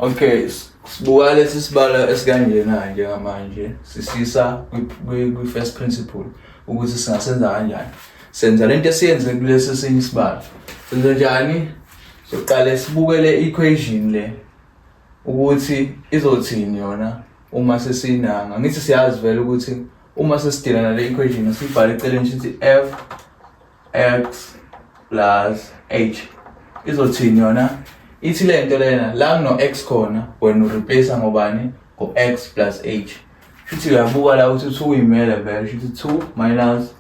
Okay, sibuka lesi sibalo esikanjena njengamanje sisisa kwi-first principle ukuthi singasenza kanjani. Senza lento esiyenze kulesi esinye isibalo. Senza njani? Soqale sibuke le equation le ukuthi izothini yona uma sesinanga. Ngithi siyazi vele ukuthi uma sesidila nale equation sibhale eceleni sithi f x plus h izothini yona? Ithi le nto lena la kuno-x khona, wena ureplace ngobani? Ngo-x plus h. Shuthi uyabuka la ukuthi 2 uyimele vele, shuthi 2 minus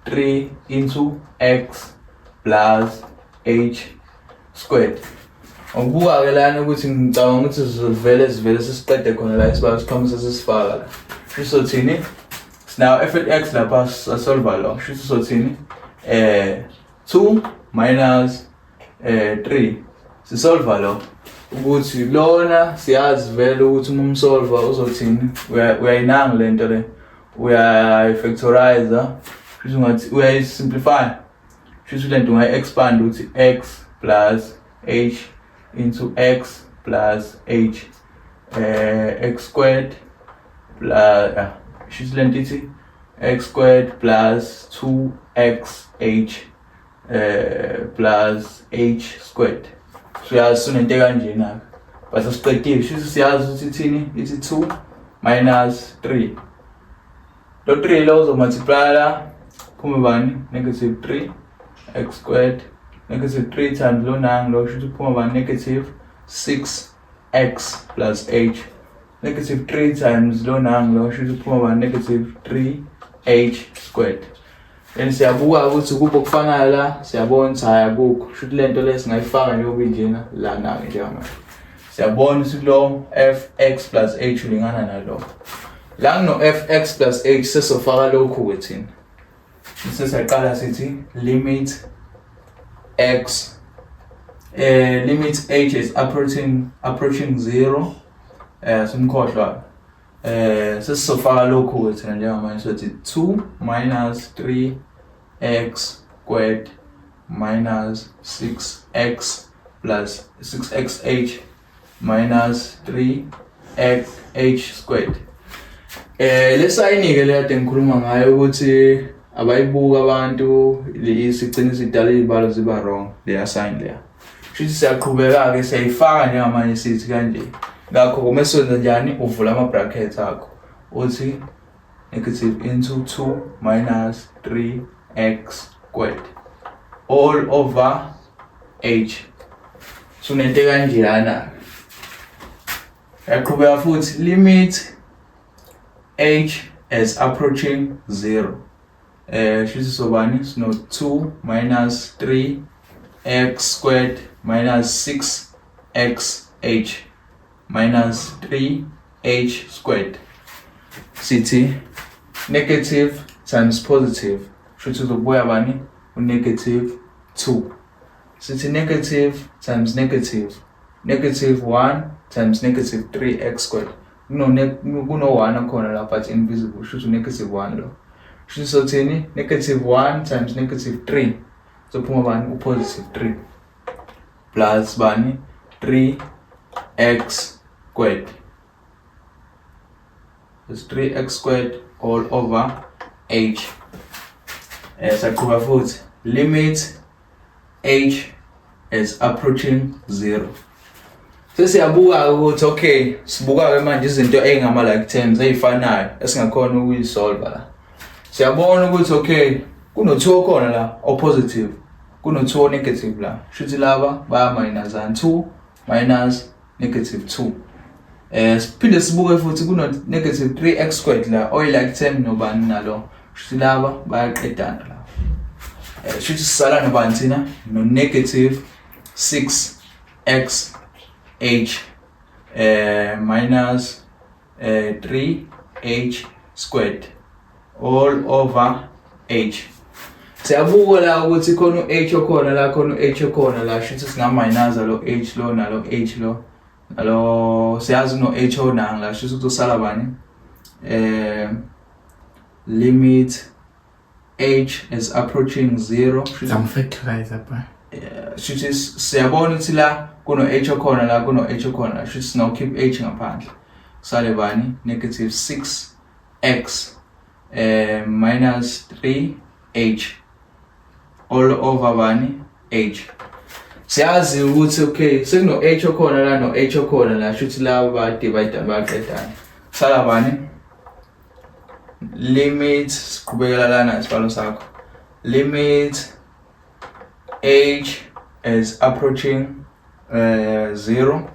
3 into x plus h squared. Ukubuka-ke lana ukuthi ngicabanga ukuthi sizovele sivele sesiqede khona la isibalo siqhamusa sesifaka la. Shuthi sothini? Sinayo f at x lapha, sasolva lo. Shuthi sothini? 2 minus 3 sisolva lo ukuthi lona siyazi vele ukuthi uma umsolva uzothini, uyayinanga lento le, uyayifactorize, shuthi ungathi uyayisimplify, shuthi lento ungayi-expand ukuthi x plus h into x plus h, x squared plus, shuthi lento ithi x squared plus 2xh plus h squared. So uyazi sunento ekanjena, but asiqedile. Shuthi siyazi ukuthi ithini, ithi 2 minus 3, lo 3 lo uzomultiply la, phume bani? Negative 3 x squared. Negative 3 times lo 9 lo, shuthi kuphuma bani? Negative 6x plus h. Negative 3 times lo 9 lo, shuthi kuphuma bani? Negative 3h squared. Then siyabuka ukuthi kuphi okufanayo la, siyabona ukuthi hhayi, akukho. Shuthi le nto le singayifaka njengoba injena lana-ke njengamanje. Siyabona ukuthi lo f x plus h ulingana nalo. La kuno f x plus h sesofaka lokhu-ke thina. Sesiyaqala sithi limit x, limit h is approaching 0, simkhohlwa, sesizofaka lokhu-ke thina njengamanje, sothi 2 minus 3x squared minus 6x plus 6xh minus 3x h squared. Le sign ke le kade ngikhuluma ngayo ukuthi abayibuka abantu, sigcina sidala izibalo ziba wrong, leya sign leya. Shuthi siyaqhubeka ke, siyayifaka njengamanje, sithi kanje. Ngakho uma senza njani? Uvula ama brackets akho, uthi negative into 2 minus 3x squared all over h. So nento kanjeyana. Yaqhubeka futhi, limit h as approaching 0, shuthi sobani? Sino 2 minus 3 x squared minus 6 x h minus 3 h squared. Sithi negative times positive, shuthi uzobuya bani? U-negative 2. Sithi negative times negative, negative 1 times negative 3x squared. Kuno 1 khona la but invisible, shuthi negative 1 lo. Shuthi sothini? Negative 1 times negative 3 zophuma bani? U-positive 3 plus bani? 3x squared is 3x squared all over h. Saqhuba futhi, limit h is approaching 0. Sesiyabuka ukuthi okay, sibuka ke manje izinto ezingama like terms ezifanayo esingakhona ukuyisolve la. Siyabona ukuthi okay, kuno 2 khona la o positive, kuno 2 negative la, shuthi laba baya minus 2 minus negative 2. Siphinde sibuke futhi, kuno negative 3x squared la oyi like term nobani? Nalo. Shuthi laba bayaqedana la. Shuthi sisala nobani thina? No negative 6x h minus 3h squared all over h. Siyabuka la ukuthi khona u-h okhona la, khona u-h okhona la, shuthi singamayinaza lo h lo nalo h lo nalo. Siyazi no h onanga la, shuthi kuzosala bani? Limit h is approaching 0. Zamfactorize apha. Shuthi siyabona ukuthi la Kuno h okhona la, kuno h okhona la, shuthi singawukhipha h ngaphandle. Kusale bani? Negative 6x minus 3h all over bani? H. Siyazi ukuthi okay, sekuno h okhona la, no h okhona la, shuthi laba ba divide, baqedana. Kusala bani? Limit, siqhubekela lana isibalo sakho. Limit h is approaching 0.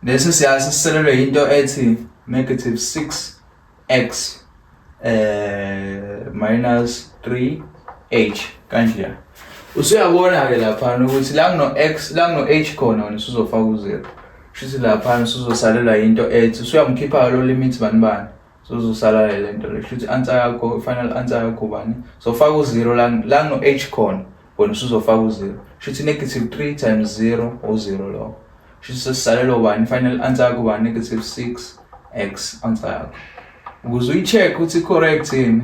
Lesi siyazi siselelwe into ethi negative 6x minus 3h kanje. Usuyabona ke lapha ukuthi la kuno x, la kuno h khona, wena usuzofaka u0. Shuthi lapha usuzosalelwa into ethi usuyamkhipha lo limit bani bani, suzosala le nto le. Shuthi answer yakho, final answer yakho bani? So faka u0 la kuno h khona, wena usuzofaka u0. Shuthi negative 3 times 0, u0 lo. Shuthi sesisalelwa bani? Final answer yakho bani? Negative 6x answer yakho. Ukuze uyi-check ukuthi correct yini,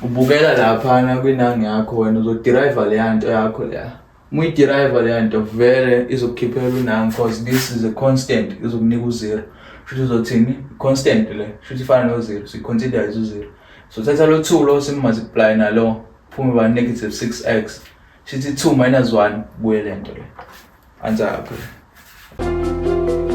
ubukela laphana kwinangi yakho, wena uzoderive leya nto yakho leya. Uma uyiderive leya nto, vele izokukhiphela unangi, 'cause this is a constant, izokunika u-zero. Shuthi uzothini? Constant le, shuthi ifana no-zero, siyi-consider as u-zero. So thatha lo 2 lo, simultiply nalo, phume ba negative 6x. Shuthi 2 minus 1, buye le nto le, answer yakho le.